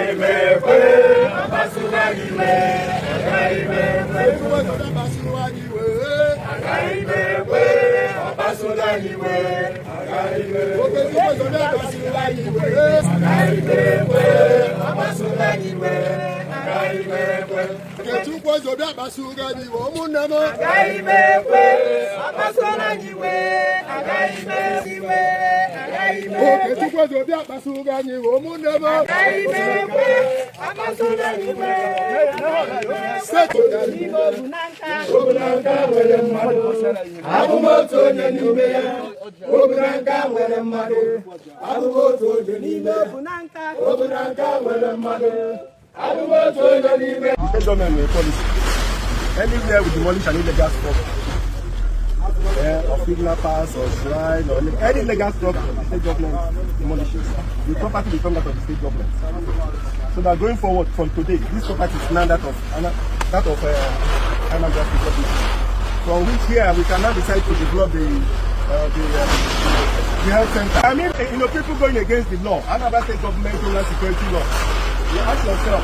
Agaghị m ekwe akpasula gị iwe. Agaghị m ekwe. Agaghị m ekwe akpasula gị iwe. Agaghị m ekwe. Agaghị m ekwe akpasula gị iwe. Agaghị m ekwe. Okechukwu Ozobi akpasugo gị iwe, ụmụnne m. Agaghị m ekwe akpasula gị iwe. Agaghị m iwe. Agaghị m ekwe. Okechukwu Ozobi akpasugo anyị iwe, ụmụnne m. Agaghị m ekwe akpasula gị iwe. N'ime obu na nka. Obu na nka nwere mmadụ. Abụ m otu onye n'ime ya. Obu na nka nwere mmadụ. Abụ m otu onye n'ime ya. Obu na nka. Obu na nka nwere mmadụ. Abụ m otu onye n'ime ya. The state government nwere policy. Anywhere we demolish an illegal structure, of kidnappers or shrine or any illegal structure, the state government demolishes. The property becomes that of the state government. So that going forward from today, this property is now that of Anambra State government. From which here we can now decide to develop the health center. I mean, people going against the law, Anambra State government homeland security law. You ask yourself,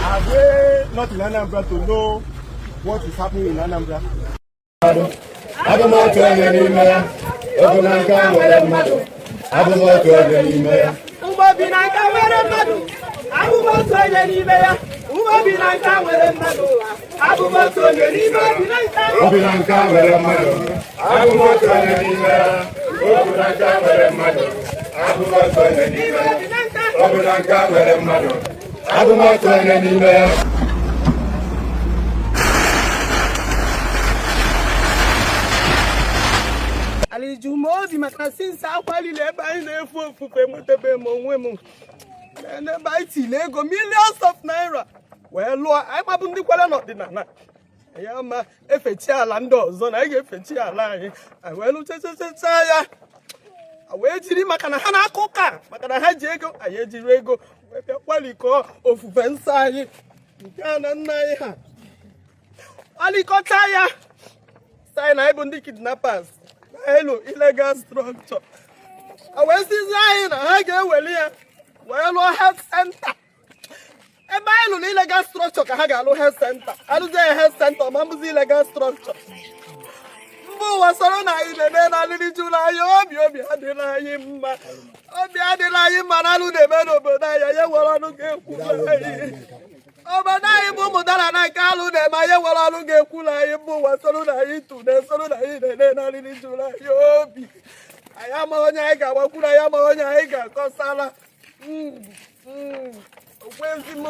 are they not in Anambra to know what is happening in Anambra? Abụ m otu onye n'ime ya. Obu na nka nwere mmadụ. Abụ m otu onye n'ime ya. Mgbe obi na nka nwere mmadụ, abụ m otu onye n'ime ya. Mgbe obi na nka nwere mmadụ, abụ m otu onye n'ime obi na nka. Obi na nka nwere mmadụ. Abụ m otu onye n'ime ya. Obi na nka nwere mmadụ. Abụ m otu onye n'ime ya. Obi na nka. Obi na nka nwere mmadụ. Abụ m otu onye n'ime ya. Aliju m obi maka since akwalila ebe anyị na-efu ofufe, nwetabe m onwe m n'ebe anyị tiri ego millions of naira wee lụọ. Anyị gbabụ ndị kwere n'ọdịnala anyị ama efechi ala ndị ọzọ na anyị ga-efechi ala anyị. Anyị wee lụchachachacha ya, wee jiri maka na ha na-akụ ụka, maka na ha ji ego, anyị ejiri ego wee bịa kwalikọọ ofufe nsọ anyị nke a na nna anyị ha kwalikọta ya, sị anyị na anyị bụ ndị kidnappers na elu illegal structure. A wee sizi anyị na ha ga-eweli ya wee lụọ health center. Ebe anyị lụrụ illegal structure ka ha ga-alụ health center. Alụzie ya health center, ọma mbụzi illegal structure. Mba ụwa soro na anyị na-eme na alịrị jụrụ anyị obi. Obi adịla anyị mma, obi adịla anyị mma na alụ na-eme n'obodo anyị. Anyị nwere ọnụ ga-ekwuru anyị. Obodo anyị bụ ụmụ dara na nke alụ na-eme. Anyị nwere ọnụ ga-ekwuru anyị. Mba ụwa soro na anyị tụne, soro na anyị na-eme na alịrị jụrụ anyị obi. Anyị amaghị onye anyị ga-agbakwuru, anyị amaghị onye anyị ga-akọsara. Okwezi m.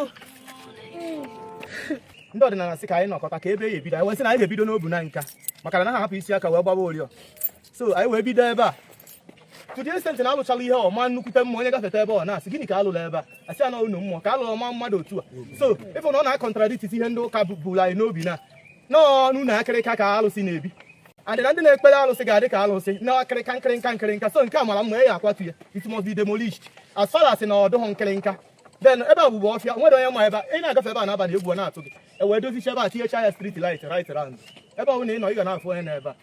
Ndị ọdịnala sị ka anyị nọkọta ka ebe ya ebido. Anyị wee sị na anyị ga-ebido n'obu na nka, maka na ha hapụ isi aka wee gbaba oriọ. So anyị wee bido ebe a. To the extent na alụchala ihe ọma nnukwute mmụọ, onye gafeta ebe ọ na-asị, "Gịnị ka alụrụ ebe a?" Asị ya na unu mmụọ ka alụrụ ọma mmadụ otu a. So ịfụ na ọ na-contradict ihe ndị ụka buru anyị n'obi na n'ọnụ na akịrịka ka alụsị na-ebi adị, na ndị na-ekpere alụsị ga-adị ka alụsị na akịrịka nkịrịnka nkịrịnka. So nke a mara mma, ya akwatu ya, it must be demolished as far as na ọ dụghị nkịrịnka. Then ebe a bụbu ọfịa, nwere onye ma ebe a. Ị na-agafe ebe a n'abalị, egwu ọ na-atụ gị. E wee dozicha ebe a, tinyecha ya street light right round. Ebe ọ bụla ị nọ, ị ga na-afụ onye na ebe a.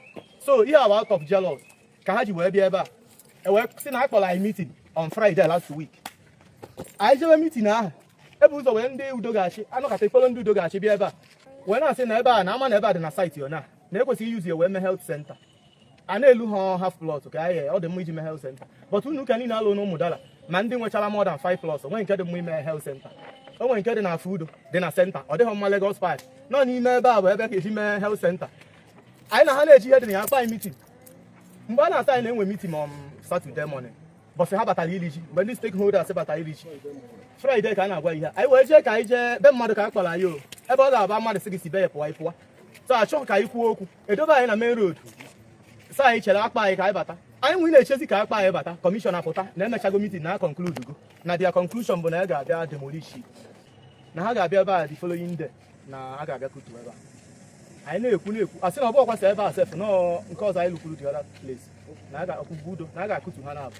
So ihe a bụ out of jealous ka ha ji wee bịa ebe a. E wee sị na akpọrọ anyị meeting on Friday last week. Anyị jewe meeting ahụ, ebu ụzọ wee ndị udo ga-achị anọkọta ikpere ndị udo ga-achị bịa ebe a wee na-asị na ebe a na ama na ebe a dị na site yo na ekwesịghị iyuzu ya wee mee health center. A na-elu ha half plot ka anyị ọ dị mma iji mee health center, but unu ụka niile alụ na ụmụdala ma ndị nwechara more than 5 plots onwe nke dị mma ime health center. O nwere nke dị na afọ udo dị na center, ọ dịghị mma. Lagos Park nọ n'ime ebe a bụ ebe ka eji mee health center. Anyị na ha na-eji ihe dị na ya akpa anyị meeting. Mgbe a na-asa anyị na-enwe meeting on Saturday morning, bọsị ha batara iri ji, mgbe ndị stakeholders batara iri ji Friday, ka a na-agwa ihe anyị wee jee ka anyị jee be mmadụ ka a kpọrọ anyị o. Ebe ọ ga-aba mmadụ sị gị si be ya pụwa, ịpụwa. So achọghị ka anyị kwuo okwu, edobe anyị na main road, sị anyị chere akpa anyị ka anyị bata. Anyị nwere na-echezi ka akpa anyị bata, kọmishọna pụta na emechago meeting, na conclude go na their conclusion bụ na ya ga-abịa demolish, na ha ga-abịa ebe a the following day, na a ga-abịa kutu ebe a. Anyị na-ekwu na-ekwu, asị na ọ bụ ọkwasị ebe a sef nọọ nke ọzọ anyị lukwuru the other place na a ga-akwụgwụ udo na a ga-akụtu ha na-abụ.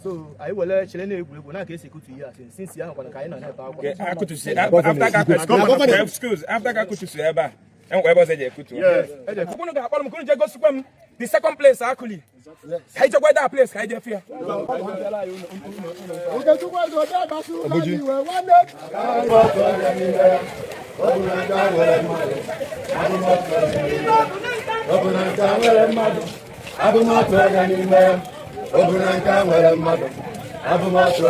So anyị were chere na egwuregwu na ka esi kutu ihe a. Since ahụ kwana ka anyị nọ na-ebe akwa. Akụtusi after ka, excuse, after ka akụtusi ebe a, enwekwa ebe ọzọ eji ekutu. Unu ga-akpọrọ m ka unu jee gosikwa m The second place akụli ka anyị jekwa that place ka anyị jee fịa. Okechukwu eze obi akpasugo anyị iwe nwanne. Abụ m otu onye n'ime ya. Ọ bụ na nke a nwere mmadụ. Abụ m otu onye n'ime ya. Ọ bụ na nke a nwere mmadụ. Abụ m otu onye n'ime ya. Ọ bụ na nke a nwere mmadụ. Abụ m otu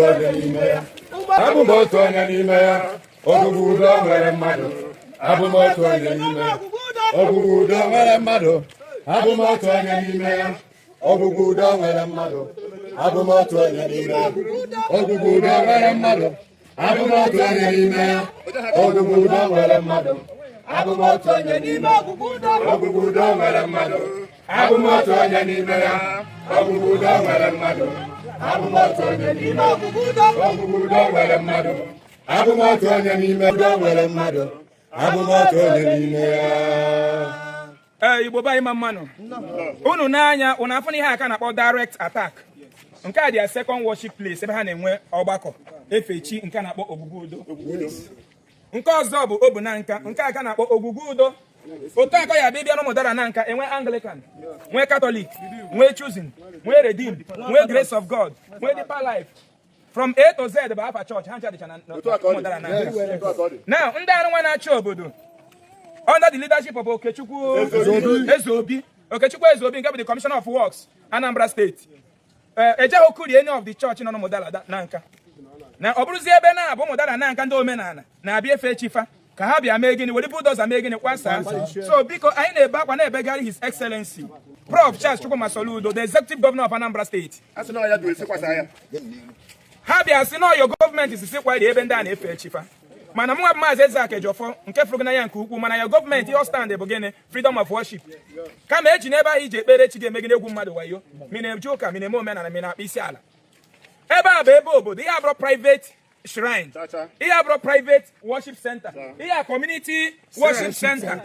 onye n'ime ya. Abụ m otu onye n'ime ya. Ogwugwu udo nwere mmadụ. Abụ m otu onye n'ime ya. Ogwugwu udo nwere mmadụ. Abụ m otu onye n'ime ya. Ogwugwu udo nwere mmadụ. Abụ m otu onye n'ime ya. Ogwugwu udo nwere mmadụ. Abụ m otu onye n'ime ya. Ogwugwu udo nwere mmadụ. Abụ m otu onye n'ime ya. Ogwugwu udo nwere mmadụ. Abụ m otu onye n'ime ya. Ogwugwu udo nwere mmadụ. Abụ m otu onye n'ime ya. Ogwugwu udo nwere mmadụ. Abụ m otu onye n'ime udo nwere mmadụ. Abụ m otu onye n'ime ya. Ee, Igbo be anyị, ma mmanụ unu n'anya, unu afụ na ihe aka na-akpọ direct attack. Nke a dị ya second worship place ebe ha na-enwe ọgbakọ efe chi, nke a na-akpọ Ogwugwu Udo. Nke ọzọ bụ Obu na Nka, nke aka na-akpọ Ogwugwu Udo. Otu akọ ya bịa n'Ụmụdara na Nka, enwe Anglican, nwee Catholic, nwee Chosen, nwee Redeem, nwee Grace of God, nwee Deeper Life. From A to Z bụ afa chọọchị ha ncha dịcha na Ụmụdara na Nka. Now, ndị arụnwa na-achị obodo under the leadership of Okechukwu Ezeobi, Okechukwu Ezeobi nke bụ the Commissioner of Works, Anambra State, ejeghị kuri any of the church nọ n'Ụmụdara na Nka. Na ọ bụrụzie ebe na-abụ Ụmụdara na Nka, ndị omenala na-abịa efe chifa, ka ha bịa mee gịnị? Were bulldozer mee gịnị? Kwasa. So biko, anyị na-ebe akwa na-ebegharị His Excellency Prof Charles Chukwuma Soludo, the Executive Governor of Anambra State. A sị na ya dụrụ esikwasa ya. Ha bịa sị na ọyọ gọọmenti si kwari ebe ndị a na-efe chifa, mana mụnwa bụ Maazị Ezeak Ejiofor nke fụrụ gị n'anya nke ukwuu, mana ya gọọmenti ihe stand bụ gịnị? Freedom of worship. Kama eji n'ebe ahụ iji ekpere chi ga-eme gị egwu mmadụ wayo, mi na-eje ụka, mi na-eme omenala, mi na-akpa isi ala. Ebe a bụ ebe obodo. Ihe abụrụ private shrine, ihe abụrụ private worship center, ihe a community worship center.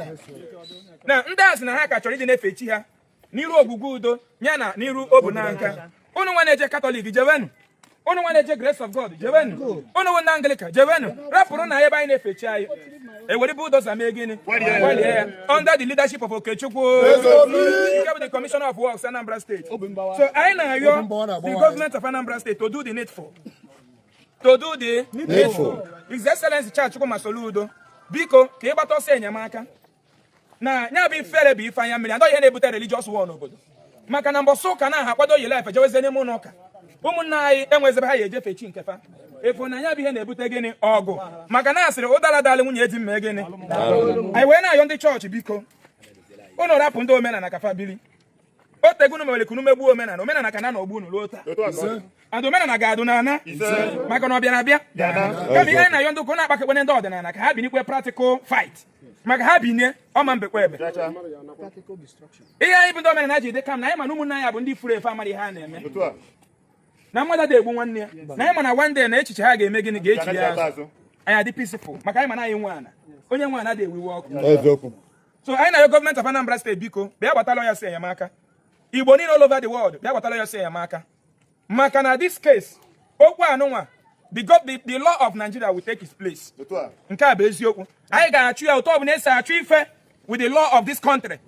Na ndị a sị na ha ka chọrọ iji na-efe chi ha n'iru Ogwugwu Udo ya na n'iru Obu na Nka. Unu nwa na-eje Catholic, jewenu. Unu nwa na-eje Grace of God, jewenu. Unu nwe ndị Anglican, jewenu. Rapụrụ na ebe anyị na-efe chi anyị. Ewere bulldozer mee gịnị? Gbalie ya under the leadership of Okechukwu nke bụ the Commissioner of Works, Anambra State. So anyị na-arịọ the government of Anambra State to do the needful, to do the needful. His Excellency Charles Chukwuma Soludo, biko, ka ị gbata ọsọ enyemaka na ya bụ ifere bụ ife anya mmiri adọ ihe na-ebute religious war n'obodo, maka na mbọsị ụka na ha akwado yele efe jewezie n'ime ụlọ ụka, ụmụnna anyị enwezebe ha ya ejefe chi nke fa efu na ya bụ ihe na-ebute gịnị? Ọgụ. Maka na asịrị ụdara dalị nwunye di mma gịnị. Anyị wee na-ayọ ndị chọọchị, biko, unu rapụ ndị omenala ka fa biri. O tego unu mewere ka unu megbuo omenala. Omenala ka na na ogbu unu ruo taa, and omenala ga-adụ n'ana, maka na ọ bịara abịa. Kama ihe anyị na-ayọ ndị ụka na-akpakekpene ndị ọdịnala ka ha binikwe practical fight, maka ha binie ọma mbekwa ebe. Ihe anyị bụ ndị omenala ji dị kam na anyị, ma na ụmụnne anyị bụ ndị furu efu amara ihe a na-eme na mmadụ dị egbu nwanne ya, na anyị ma na one day na echiche ha ga-eme gịnị? Ga-echi ya azụ. Anyị adị peaceful, maka anyị ma na anyị nwe ana, onye nwe ana dị ewiwe ọkụ. Eziokwu. So anyị na-ayọ gọọmenti of Anambra State, biko, bịa gbatala ya si enyemaka. Igbo niile all over the world, bịa gbatala ya si enyemaka, maka na this case, okwu anụnwa, the law of Nigeria will take its place. Nke a bụ eziokwu. Anyị ga-achụ ya ụtọ ọbụla esi achụ ife with the law of this country.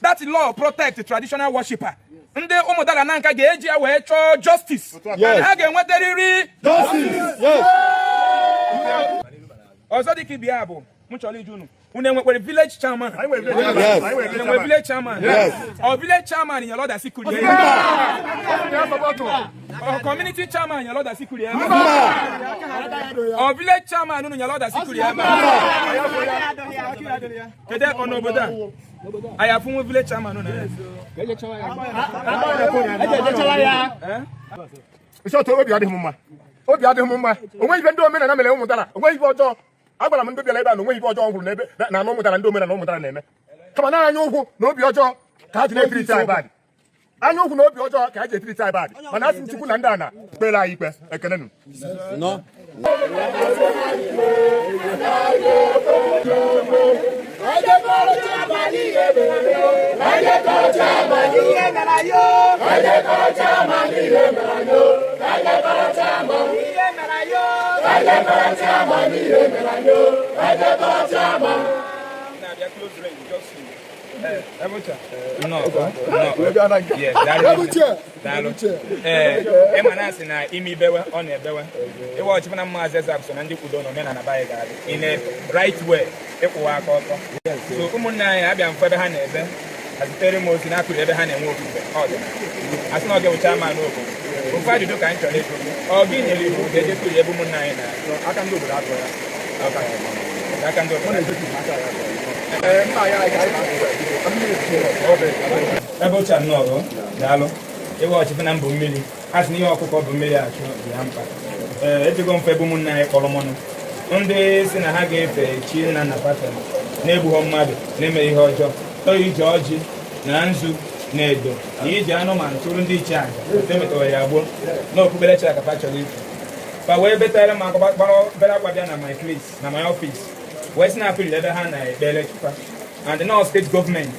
That law protect the traditional worshipper. Ndị Ụmụdara na Nka ga-eji ya wee chọọ justice and ha ga-enwetarịrị Justice. Yes. Ọzọ dịka ibe ya bụ m chọrọ iju unu, unu enwekwere village chairman? Yes. Unu enwe village chairman? Ọ village chairman nyere order si kurie ya? Ọ community chairman nyere order si kurie ya? Ọ village chairman unu nyere order si kurie ya? Kedu ọ n'obodo a anyị afụnwu village chairman unu? Eh? Nshọtụ, obi adịghị m mma, obi adịghị m mma. Onweghị ife ndị omenala mere Ụmụdara, onweghị ife ọjọọ. Agwara m ndị bịara ebe a na onweghị ife ọjọọ m hụrụ n'ebe na anụ Ụmụdara ndị omenala Ụmụdara na-eme, kama na anya ụkwụ na obi ọjọọ ka ha ji na-etiriti anyị bad. Anya ụkwụ na obi ọjọọ ka ha ji etiriti anyị bad. Mana asị m Chukwu na ndị ana kpere anyị ikpe. Ekenenụ. No. Ejekọrọ n'ihe mere anyị o. Ejekọrọ chairman. Na-abịa close range, just see. Ebucha. Nnọọ, nnọọ. Yes, daalụ. Daalụ. Ee, ịma na asị na imi bewe, ọ na-ebewe. Ịwa ọchịpụ na Maazị Ezeaku so na ndị kwudo na omenala be anyị ga-adị. In a right way, ịkwụwa aka ọtọ. So ụmụnne anyị abịa mfe ebe ha na-ebe, hazitere m ozi n'akụrụ ebe ha na-enwe ofufe ọdịnala. Asị na ọ ga-ewucha ama n'obodo. Ofu ajụjụ ka anyị chọrọ ịjụ. Ọ gị nyere iwu ka eje kụrie ebe ụmụnne anyị na Aka ndị obodo atụrụ ya. Aka ndị obodo. Ee, mba, ya anyị ga Ebe ochie nnọọ, daalụ. Ịwa ọchịpụ na mbụ mmiri a sị na ihe ọkụkọ bụ mmiri achụ dị ya mkpa. Ee, ejego mfe ebe ụmụnne anyị kpọrọ mụnụ ndị si na ha ga-efe chi nna nna paten na-egbughọ mmadụ, na-eme ihe ọjọọ, tọọ ije ọjị na nzu na edo na iji anụmanụ chụrụ ndị ichie aja otu emetọrọ ya gboo na okpukperechi a ka fa chọrọ ife. Fa wee betere m akwa, gbara bere akwa, bịa na my place, na my office, wee sị na apịrị ebe ha na-ekpere chukwa and the North State Government,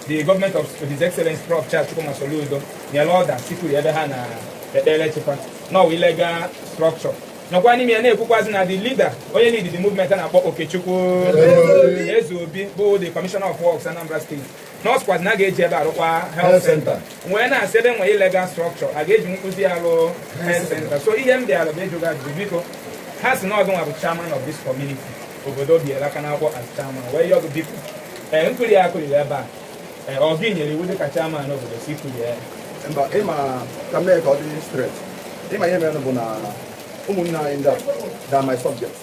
the government of His Excellency Prof. Charles Chukwuma Soludo, nyere order sikuri ebe ha na-ekpere chukwa no illegal structure nọkwa n'ime ya, na-ekwukwazi na the leader, onye lead the movement a na-akpọ Okechukwu Ezeobi, bụ the Commissioner of Works, Anambra State, nọọsụ na a ga-eji ebe arụkwa health center, wee na-asị ebe nwere illegal structure a ga-eji nkụzi arụ health center. So ihe m bịara bụ ịjụ gị ajụjụ, biko. Ha si na ọgụ nwa bụ chairman of this community, obodo biere aka n'akwụkwọ as chairman, wee yọọ gị, biko. Ee, nkụri ya akụriri ebe a, ee, ọ gị nyere iwu dịka chairman obodo si kụrie ya? Mba, ịma ka mee ka ọ dị straight. Ịma ihe mere bụ na ụmụnne anyị ndị a, they are my subjects,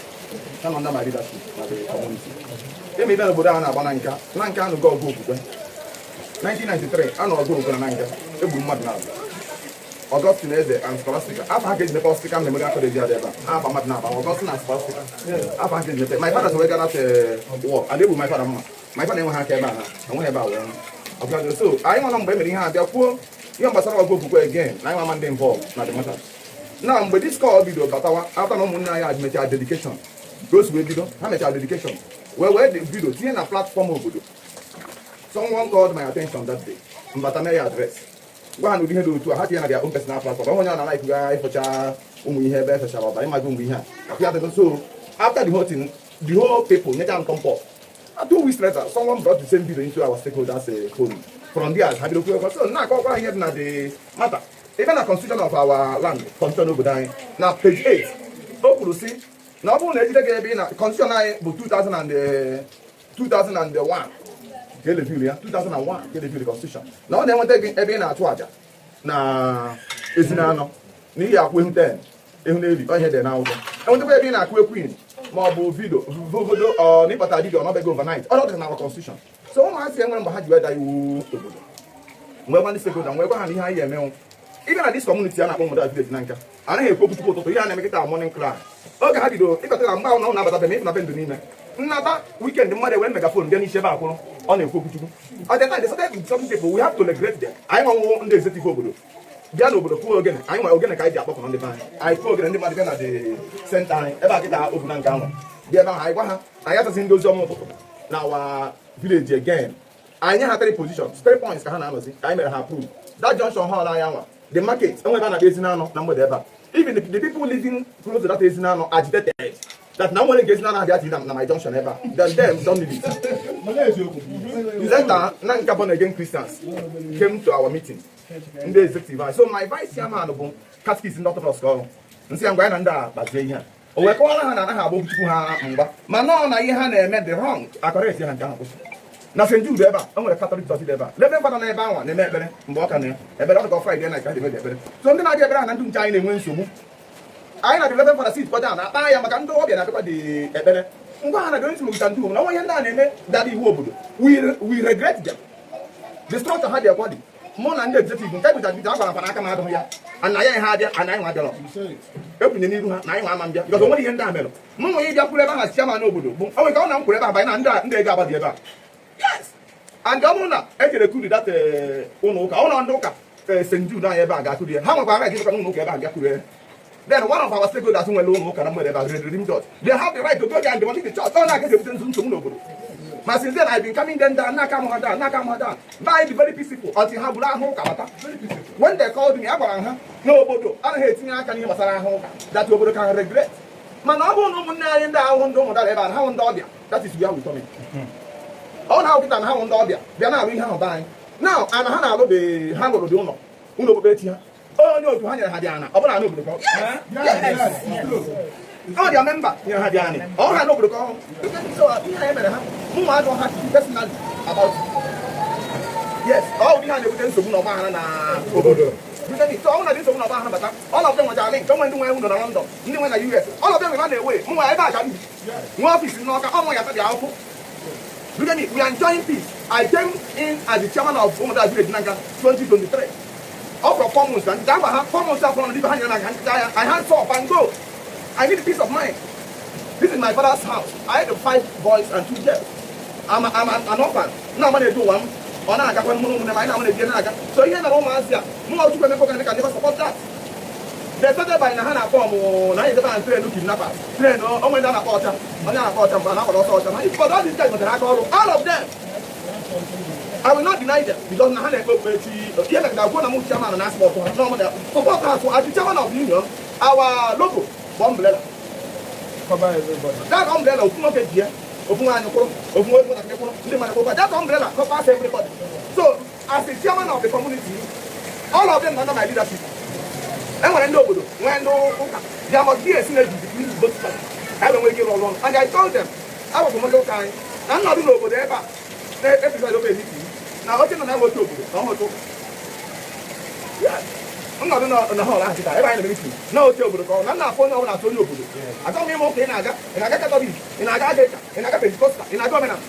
ha nọ under my leadership na the community. Ịma ibe n'obodo a na-agba na nka na nka anụgo ọgụ okwukwe. 1993 a nọ ọgụ okwukwe na nka egburu mmadụ na Augustine Eze and Scholastica. Afọ ha ka eji mepe Ostika Memorial College adị ebe a. Afa mmadụ na-aba Augustine and Scholastica. Afọ ha ka eji mepe. My father so wee gara war and egbu my father mma. My father enweghị aka ebe a na enweghị ebe a wee nwụ. Ọbịa, so anyị nwa mgbe e mere ihe a bịa kwuo ihe gbasara ọgụ okwukwe again na anyị nwa ndị involved na the matter. Na mgbe this call bido batawa, after na ụmụnne anyị mechara dedication, ka o si wee bido, ha mechara dedication wee bido tinye na platform obodo. Someone called my attention that day. Mbata mee ya address, gwa ha na ụdị ihe dị otu a ha tinye na their own personal platform. Onye ọ na like ga ịfụcha ụmụ ihe ebe efechara ọbara, ịmaghị ụmụ ihe a akwụ ya. So after the whole thing, the whole people nyecha m thumb up. 2 weeks later, someone brought the same video into our stakeholders forum. From there ha bido kwuo, so na-akọkwa ihe dị na the matter. Even na constitution of our land, constitution obodo anyị, na page 8, o kwuru sị na ọ bụrụ na ejide gị ebe ị na constitution anyị bụ 2000 and, 2001 ka eleviri ya, 2001 ka eleviri constitution, na ọ na-enweta gị ebe ị na-achụ àjà na ezinanọ n'ihi akwụ ehu 10 ehu na-eri ọ ihe dị n'akwụkwọ, enwetakwa ebe ị na-akụ ekwin ma ọ bụ video vovodo ọ na ịkpata video ọ nọbeghị overnight, ọ dị na our constitution. So ụmụazị enwere mgbe ha ji weda iwu obodo mgbe gwa ndị stakeholder, mgbe gwa ha na ihe anyị emenwu ịbịa na this community a na-akpọ Ụmụda village na nka anaghị ekwu okwu tupu ụtụtụ. Ihe a na-eme kịta, morning cry, oge ha bido ịkọta na mgbe ahụ na ọ na-abata be m ịfụ na be ndụ n'ime nnata weekend, mmadụ ewere megaphone bịa n'isi ebe akwụrụ ọ na-ekwu okwu chukwu. At the time they started with some people, we have to neglect them. Anyị nwanwụ ndị executive obodo bịa n'obodo kụọ ogene. Anyị nwere ogene ka anyị ji akpọkọ ndị be anyị. Anyị kụọ ogene, ndị mmadụ bịa na the center anyị ebe a kịta obu na nke anwa bịa ebe ahụ. Anyị gwa ha anyị asazi ndị ozi ọma ụtụtụ na our village again. Anyị nye ha three positions, three points ka ha na-anọzi ka anyị mere ha approve that junction hall anyị anwa, the market enwe ebe a na-akpọ Ezinanọ na mgbede ebe a. Even the people living close to that Ezinanọ agitated that na nwere nke Ezinanọ abịa tiri na my junction ebe a, then them don't need it. Later, na nka born again Christians came to our meeting, ndị executive anyị. So my vice chairman bụ catechist ndị Orthodox ka ọrụ nsị ya ngwa anyị na ndị a gbazie ihe a. O wee kọwara ha na anaghị agba okwuchukwu ha mgba, ma nọọ na ihe ha na-eme dị wrong, akọrọ ha nke ahụ kwụsị. Na St. Jude ebe a, o nwere Catholic church dị ebe a. Reverend Father na ebe ahụ na-eme ekpere mgbe ọ ka na ya ekpere ọ dịka Friday night ka ha na-eme ekpere. So ndị na-abịa ekpere ha na ndị nche anyị na-enwe nsogbu. Anyị na the Reverend Father sit kwada na akpa ya maka ndị ọbịa na-abịakwa dị ekpere ngwa ha na the only thing we can do na onye ndị a na-eme dara iwu obodo, we regret them, the structure ha dị ekwa dị mụ na ndị executive nke bụcha bita agwara mpa n'aka m adụghị ya ana ya ihe abịa ana anyị nwa abịarọ ekwunye n'iru ha na anyị nwa ama mbịa because o nwere ihe ndị a mere mụ nwe ịbịa kwuru ebe ahụ chairman obodo bụ o nwere ka ọ na m kwuru ebe a banye na ndị a ndị ego agbadi ebe a. Yes, and ọ bụrụ na ejere kuri that ụlọ ụka, ụlọ ndị ụka St. Jude anyị ebe a ga-akụri ya, ha nwekwara right ịbịakwa n'ụlọ ụka ebe a bịa kuri ya. Then one of our stakeholders nwere ụlọ ụka na mgbede ebe a, Redeemed Church, they have the right to go there and demolish the church. Ọ na-aga ebute nsogbu n'obodo. Ma since then I've been coming them down, na-aka m ha down, na-aka m ha down. By be very peaceful until ha buru ahụ ụka bata. When they called me, a gwara m ha n'obodo anaghị etinye aka n'ihe gbasara ahụ ụka, that obodo can regret. Mana ọ bụrụ na ụmụnne anyị ndị ahụ, ndị Ụmụdala ebe a, na ha hụ ndị ọbịa, that is where we come in. Ọ na-ahụ kịta na ha hụ ndị ọbịa bịa na-arụ ihe ahụ be anyị now, ana ha na-alụ dị, ha lụrụ dị ụlọ ụlọ okpukperechi ha. Onye otu ha nyere ha dị ana, ọ bụrụ ana obodo ka ọ ọ dị member nyere ha dị anị, ọ ha n'obodo ka ọ. So ihe anyị mere ha, mụ nwa ajọ ha personally about it. Yes, ọ bụ ihe a na-ebute nsogbu na ọgbaghara na obodo. So ọ na dị nsogbu na ọgbaghara bata, all of them nwechara link. Onwe ndị nwe ụlọ na London, ndị nwe na US, all of them nwere na-ewe mụ nwa ebe a ka m bi, nwe office n'Ọka. Ọ nwa ya tabi akwụkwọ. Look at me, we are enjoying peace. I came in as the chairman of Umuda Village Nanka 2023. Up for 4 months, and that was 4 months after the I hands off and go. I need peace of mind. This is my father's house. I had five boys and two girls. I'm an orphan. Now I'm going to do one. Ọ na-agakwa mụrụ ụmụnne m, anyị na-ama na-eji na-aga. So ihe mere ụmụazị a, mụ nwa Chukwu emekọ ka never support that. They started by na ha na-akpọ ọmụ na anyị edebe na train kidnappers, train onwe ndị a na-akpọ ọcha, onye a na-akpọ ọcha mgbe a na-akwado ọsọ ọcha. But all these guys nwetara aka ọrụ, all of them. I will not deny them because na ha na-ekpe okpukperechi. Ihe mere na gwuo na mụ chairman na support ha no na support ha. So as the chairman of the union, our logo bụ umbrella. Cover everybody. That umbrella, ofu nwoke ji ya, ofu nwaanyị kwụrụ, ofu nwoke nwatakịrị kwụrụ, ndị mmadụ kwụrụ. That umbrella covers everybody. So as the chairman of the community, all of them under my leadership. E nwere ndị obodo, nwee ndị ụka. There must be a synergy between both sides ka e nwee ike ịrụ ọrụ ọnụ. And I told them, agwagwo m ndị ụka anyị na nnọdụ n'obodo ebe a na-episode ofe meeting na oche nọ na oche obodo na ọhụtụ. Yes, nnọdụ na hall ahụ kịta ebe anyị na-eme meeting na oche obodo ka ọ na nna afọ onye ọbụla atụ onye obodo. Achọghị m ịma ụka ị na-aga, ị na-aga Catholic, ị na-aga Anglican, ị na-aga Pentecostal, ị na-aga omenala.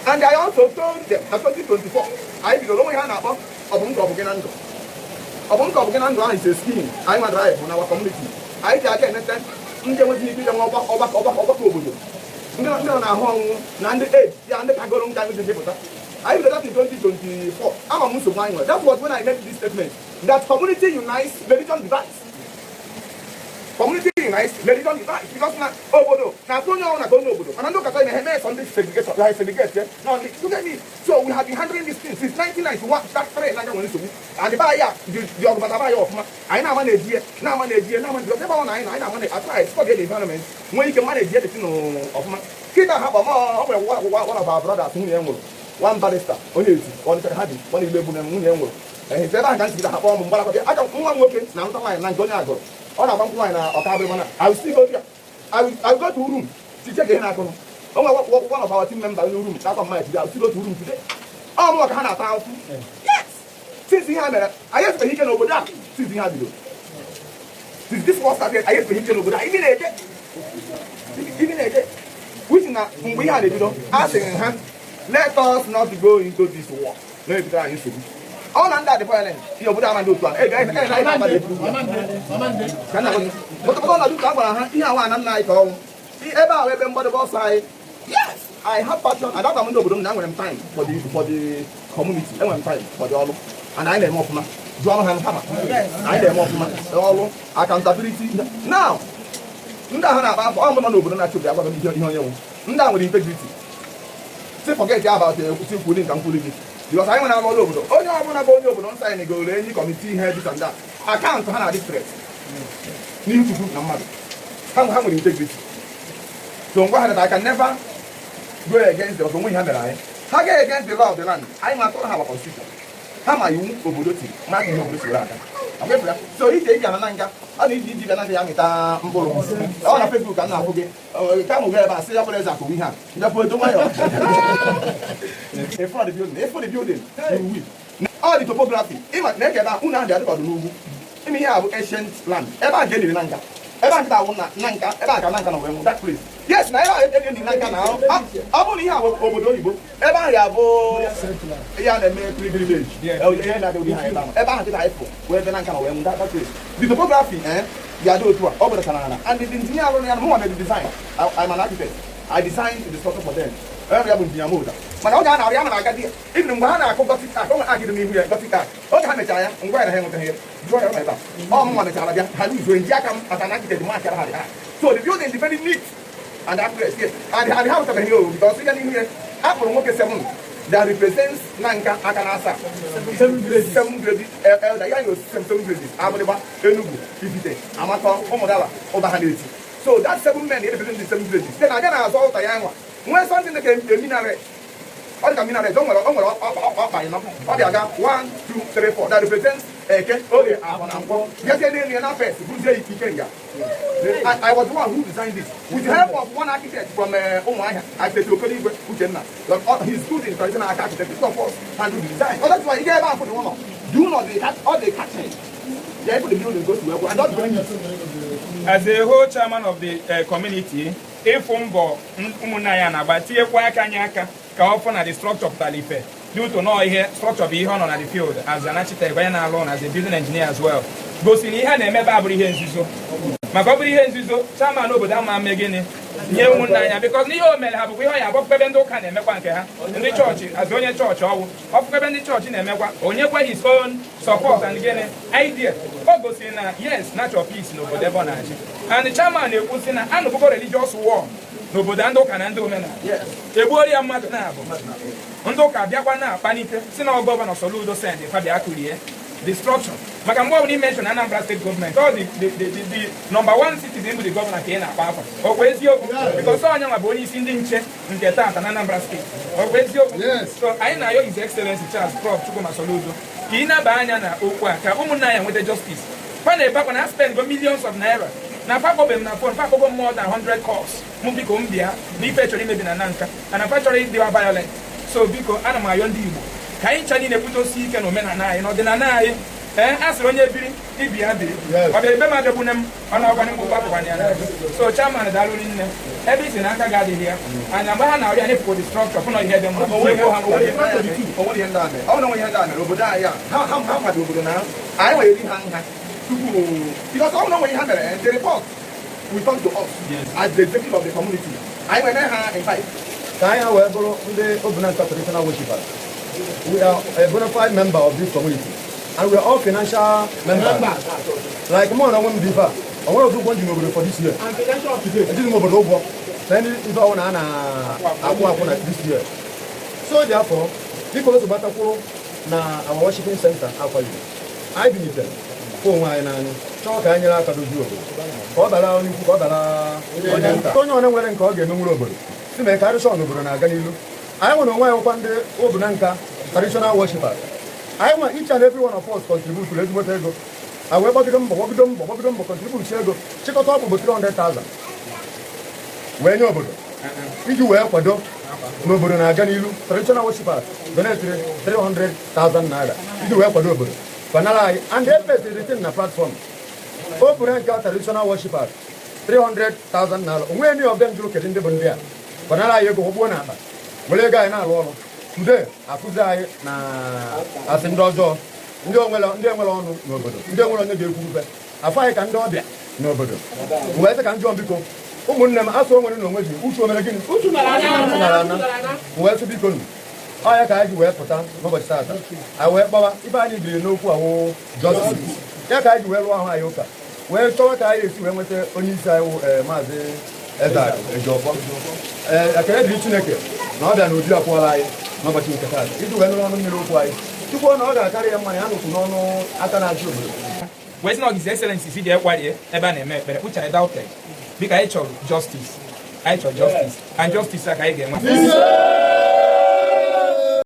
And I also told them na 2024 anyị bidoro onwe ihe a na-akpọ ọ bụ ndụ ọ bụ gị na ndụ, ọ bụ ndụ ọ bụ gị na ndụ ahụ is a scheme anyị nwa drive na our community. Anyị ji aka enete ndị enweghị ike ije nwe ọgbakọ ọgbakọ ọgbakọ ọgbakọ obodo, ndị nọ n'ahụ ọnwụ na ndị age ya, ndị kagoro nka ndị ji pụta. Anyị bidoro that in 2024. Ama m nsogbu anyị nwere. That was when I made this statement that community unites, religion divides. Community unites, religion divides, because na obodo na-atụ onye ọbụla ka onye obodo, mana ndị ụka na eme Sunday segregation, like segregate, yeah? No, look at me. So we have been handling this thing since 1991. That three na nwere nsogbu and the ya dị ọgụ bata ya ọfụma. Anyị na-ama na-ejie, na-ama na-ejie, na-ama na ebe ọ na anyị na-ama na atry study the environment, nwee ike manage the thing ọfụma. Kịta ha kpọ ọ nwere one of our brothers nwunye ya nwụrụ, one barrister onye ezi Ọnịcha ha bi, ọ na-igbe egbu na nwunye ya nwụrụ. Ehe, ebe ahụ ka m sigide ha kpọọ m mgbarakwa bịa aka. Nwa m nwoke na nta nwaanyị na nke onye agụrụ, ọ na-agba nkwụ nwaanyị na ọka abịrị, mana I will still go there. I will go to room to check ihe na-akụrụ. O nwere one of our team member in room na-akwa mmanya today. I will still go to room today. Ọ mụnwa ka ha na-ata ahụhụ. Yes, since ihe a mere, anyị ezubeghị ike n'obodo a. Since ihe a bidoro, since this war started, anyị ezubeghị ike n'obodo a. Ibi na-eje, ibi na-eje, which na mgbe ihe a na-ebido, a sịrị ha, "Let us not go into this war," na-ebido anyị nsogbu. Ọ na ndị a dị violent, ihe obodo ama ndị otu a pụtapụta ọnọdụ ka a gwara ha ihe awa na nna anyị ka ọnwụ ebe ahụ ebe mgbadebe ọsọ anyị. Yes, I have passion and agwa m ndị obodo m na enwere m time for the community, enwere m time for the ọrụ, and anyị na-eme ọfụma. Jụọ ọrụ ha hama, anyị na-eme ọfụma ọrụ accountability. Now ndị ahụ na-akpa afọ ọ nọ n'obodo na-achị obodo, agwaghị m ihe onye nwe ndị a nwere integrity. Si forget about ekwusi nkwuli nka nkwuli gị, because anyị nwere arụ ọrụ obodo. Onye ọbụla bụ onye obodo nsọ anyị goro enyi committee ihe this and that, account ha na-adị straight n'ihu Chukwu na mmadụ. Ha nwere integrity. So ngwa ha that I can never go against them, onwe ihe ha mere anyị ha ga against the law of the land. Anyị ma atụrụ ha our constitution, ha ma iwu obodo tiri, ma aka ihe obodo si were aga. Akwefere ya. So ije iji ana na nga ọ na iji iji bịa na nga ya mịta mkpụrụ. Ọ na Facebook ka m na-afụ gị ka m gaa ebe a sị ya bụrụ eze akụwa ihe a njapụ edo nwayọ. In front of the building, in front of the building, you weep. All the topography ịma na-eke ebe a unu ahụ dị adịkọdụ n'ugwu. Ime ihe a bụ ancient land ebe a ga-eliri na nga ebe a nkịta awụ na nka ebe a ka na nka na wee nwụ, that place. Yes, na ebe a eliri na nka na ọ bụrụ na ihe a bụ obodo oyibo, ebe ahụ ya bụ ihe a na-eme pilgrimage, ihe na-adị ụdị ha ebe ahụ, ebe ahụ nkịta anyị fụ wee ebe na nka na wee nwụ, that place, the topography ya dị otu a ọ bụrụ ala. And the engineer alụrụ ya na mụnwa mere the design. I'm an architect. I designed the structure for them. Onye ya bụ injinia Moda, mana oge a na-arụ ya, na agadi ya even mgbe ha na-akụ gothic arch, o nwere arch dị n'ihu ya, gothic arch. Oge ha mechara ya, ngwa ya na ha enwetaghị ya, jụọ ya ebe a, ọ mụnwa mechara bịa ha uzuo nji aka m as an architect mark ha the arch. So the building is very neat and accurate, yes, and ha nwetabeghị o because ịga n'ihu ya akpụrụ nwoke 7 That represents Nanka Akanasa. Seven villages. Seven villages. Elder. Ya know seven villages. Abụlịgba, Enugu, Ifite, Amakọ, Ụmụdala, Ụbahaneti. So that seven men represent the seven villages. Then abịa na azụ altar ya nwa. Nwee something like a minaret. Ọ dị ka minaret, o nwere ọkpa ịnọ. Ọ bịa ga 1, 2, 3, 4. That represents Eke, Orie, Afọ na Nkwọ. Bịazie n'elu ya na first, bụrụzie Ikenga. I was the one who designed this with the help of one architect from Umuahia, Architect Okoligwe Uchenna. Like, he's good in traditional architecture. Two of us handle the design. Oh, that's why you get about for the one. Do not the all the catching. Yeah, the building goes to work and not bring it. As a whole chairman of the community, ịfụ mbọ ụmụnna ya na-agba, tinyekwa aka anyị aka ka ọ fụ na the structure pụtara ife due to nọọ ihe structure bụ ihe ọ nọ na the field as an architect, onye na-alụ ụlọ, as a building engineer as well, gosiri na ihe a na-emebe abụrụ ihe nzuzo. Maka ọ bụrụ ihe nzuzo, chairman obodo ama ame gịnị nye ụmụnna anya, because n'ihe o mere ha bụkwa ihe ọ ya abọpụkwa. Ndị ụka na-emekwa nke ha, ndị chọọchị, azụ onye chọọchị ọwụ ọfụkwa, ndị chọọchị na-emekwa, onyekwa his own support and gịnị idea. O gosiri na yes, natural peace n'obodo ebe ọ na-achị. And the chairman na-ekwu sị na anụbụgo religious war n'obodo ndị ụka na ndị omenala, egbuoro ya mmadụ na-abụ. Ndị ụka bịakwa na-akpanite si na Governor Soludo send fa bịa kurie the structure. Maka mgbe ọbụla i mention Anambra State Government, ọ the number one citizen bụ the governor ka ị na-akpa afa. Ọkwa eziokwu? Because onye nwa bụ onye isi ndị nche nke taata na Anambra State. Ọkwa eziokwu? So anyị na-ayọ His Excellency Charles Prof Chukwuma Soludo ka ị naba anya na okwu a, ka ụmụnna ya nweta justice. Fa na-ebe akwa na spend go millions of naira na fa kpọbe m na phone, fa kpọgo m more than 100 calls mụ biko m bịa na ife chọrọ imebi na Nanka ana fa chọrọ ịdịwa violent. So biko, ana m ayọ ndị Igbo ka anyị ncha niile kwudosie ike na omenala anyị na ọdịnala anyị. Ee, a sịrị onye biri ibi ya biri, ọ bịara ebe m abịagbune m ọ na-ọgwanị mkpụkpọ apụkwana ya n'azụ. So chairman, daalụ nne ebe isi na aka gị adịghị ya anya mgbe ha na-arịọ anyị pụrụ the structure fụ na ihe dị mma. Nyegbuo ha nkwado. O nwere ihe ndị a mere. Ọ bụrụ na onwe ihe ndị a mere obodo anyị a, ha kwado obodo na anyị nwere eri ha nha tupu, because ọ bụrụ na onwe ihe ha mere, the report will come to us as the executive of the community. Anyị nwere ha invite. Ka anyị ha wee bụrụ ndị Obunanka traditional worshippers. We are a bona fide member of this community and we are all financial members. Like mụ na onwe m dị ife a, o nwere otu ụgwọ m ji n'obodo for this year. Ejighị m obodo ụgwọ na ndị ife ọbụla a na-akwụ akwụ na this year. So therefore, dịka o si gbatakwuru na our worshiping center akwaliri, anyị bilitere fụ onwe anyị n'anya, chọọ ka anyị nyere aka dozie obodo, ka ọ bara onye ukwu, ka ọ bara onye nta, onye ọna nwere nke ọ ga-emenwuru obodo si mee ka arịsọ n'obodo na-aga n'ilu. Anyị nwere onwe anyị nwekwa ndị Obunanka traditional worshippers. Anyị nwe each and every one of us contribute ezigbote ego. Anyị wee gbagido mbọ, gbagido mbọ, gbagido mbọ, contribute ego, chịkọta ọkpụkpụ 300,000 wee nye obodo iji wee kwado n'obodo na-aga n'ilu. Traditional worshippers donate 300,000 naira iji wee kwado obodo fanara anyị and e the thing na platform Obunanka traditional worshippers 300,000 naira. Onwe any of them jụrụ kedu ndị bụ ndị a fanara anyị ego, gwụgbuo n'akpa, were ego anyị na-alụ ọrụ. Today akụzi anyị na asị ndị ọjọọ, ndị onwere, ndị enwere ọnụ n'obodo, ndị enwere onye ga-ekwu ube afọ anyị ka ndị ọbịa n'obodo. Wee sị ka njụọ, biko ụmụnne m, asụ o nwere na onwe ji uchu o mere gịnị uchu nara ana. Wee sị biko nụ, ọ ya ka anyị ji wee pụta n'ụbọchị taata, anyị wee kpọwa ife anyị biri n'okwu awụ justice. Ya ka anyị ji wee lụọ ahụ anyị ụka, wee chọwa ka anyị esi wee nweta onye isi anyị wụ Maazị Eze Ejiofor. Ee, ekele dịrị Chineke na ọ bịa n'obi akwụọla anyị n'ụbọchị nke taata iji wee nụrụ ọnụ mmiri okwu anyị tupu na ọ ga-akarị ya mma ya nụkwu n'ọnụ aka na-achị obodo. Wee sị na His Excellency si jee kwarie ebe a na-eme ekpere, which I doubted. Biko, anyị chọrọ justice, anyị chọrọ justice, and justice a ka anyị ga-enwe.